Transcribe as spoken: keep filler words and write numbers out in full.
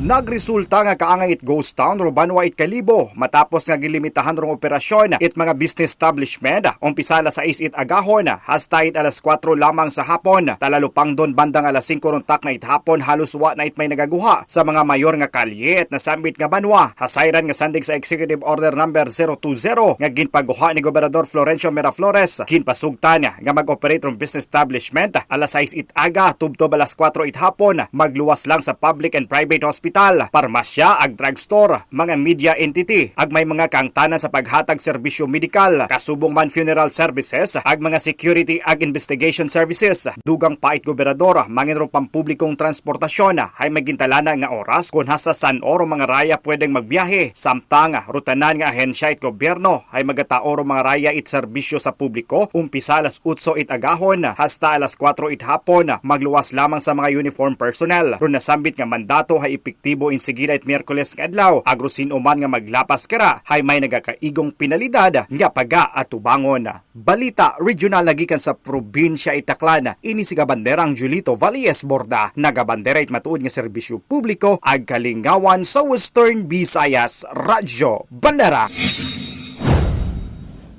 Nagresulta nga kaangay it ghost town ro banwa it Kalibo matapos nga gilimitahan rong operasyon it mga business establishment, umpisa alas sais it agahon hasta it alas kuwatro lamang sa hapon. Talalupangdon bandang alas singko rong takna it hapon, halos wa na it may nagaguha sa mga mayor nga kalye it nasambit nga banwa. Hasayran nga sandig sa Executive Order Number zero two zero nga ginpaguha ni Gobernador Florencio Miraflores, ginpasugtan nga mag-operate rong business establishment alas sais it aga tubtob alas kuwatro it hapon, magluwas lang sa public and private hospital, parmasya, ag drugstore, mga media entity, ag may mga kaangtanan sa paghatag serbisyo medikal, kasubong man funeral services, ag mga security ag investigation services. Dugang pa it gobernador, mangin ro pampublikong transportasyon hay may gintalana nga oras kon hasta san-o ro mga raya pwedeng magbiyahe, samtang ro tanan nga ahensya it gobyerno hay magatao ro mga raya it serbisyo sa publiko, umpisa alas otso it agahon hasta alas kuwatro it hapon, magluwas lamang sa mga uniform personnel. Ron nasambit nga mandato hay epektibo in sige na it Miyerkules nga adlaw, agro sin-o man nga maglapas kara hay may nagakaigong penalidad nga pagaatubangon. Balita regional nagikan sa probinsya it Aklan, ini si Kabanderang Julito Valles Borda, nagabandera it matuod nga serbisyo publiko ag kalingawan sa Western Visayas, Radyo Bandera.